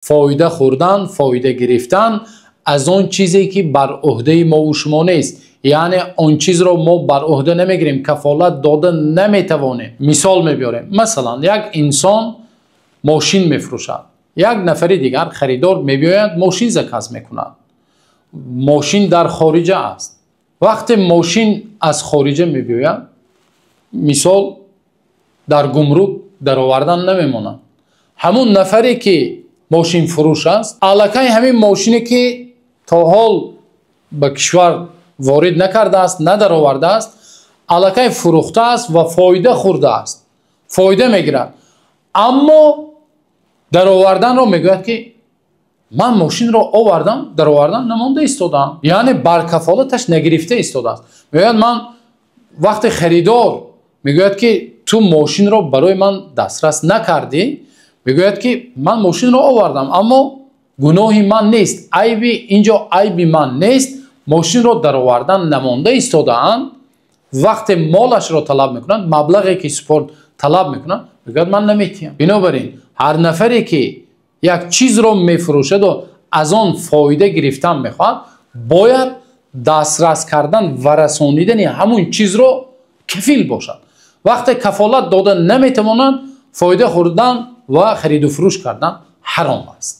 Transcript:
Фоида хӯрдан, фоида гирифтан аз он чизе, ки бар уҳдаи мо ва шумо нест, яъне он чизро мо бар уҳда намегирем, кафолат дода наметавонем. Мисол меорем: масалан, як инсон мошин мефурӯшад, як нафари дигар харидор меояд, мошин заказ мекунад. Мошин дар хориҷа аст. Вақте мошин аз хориҷа меояд, мисол, дар гумрук даровардан намемонад. Ҳамун нафаре, ки мошинфурӯш аст, аллакай ҳамин мошине, ки то ҳол ба кишвар ворид накардааст, надаровардааст, аллакай фурӯхтааст ва фоида хӯрдааст, фоида мегирад. Аммо дароварданро мегӯяд, ки ман мошинро овардам, даровардан намонда истодаам, яъне бар кафолаташ нагирифта истодааст. Мегӯяд, ман вақте харидор мегӯяд, ки ту мошинро барои ман дастрас накардӣ, мегӯяд, ки ман мошинро овардам, аммо гуноҳи ман нест, айби инҷо айби ман нест, мошинро даровардан намонда истодаанд. Вақте молашро талаб мекунанд, маблағе, ки супорд, талаб мекунанд, мегӯяд, ман наметиҳам. Бинобар ин ҳар нафаре, ки як чизро мефурӯшаду аз он фоида гирифтан мехоҳад, бояд дастрас кардан ва расонидани ҳамун чизро кафил бошад. Вақте кафолат дода наметавонанд, фоида хӯрдан ва хариду фурӯш кардан ҳаром аст.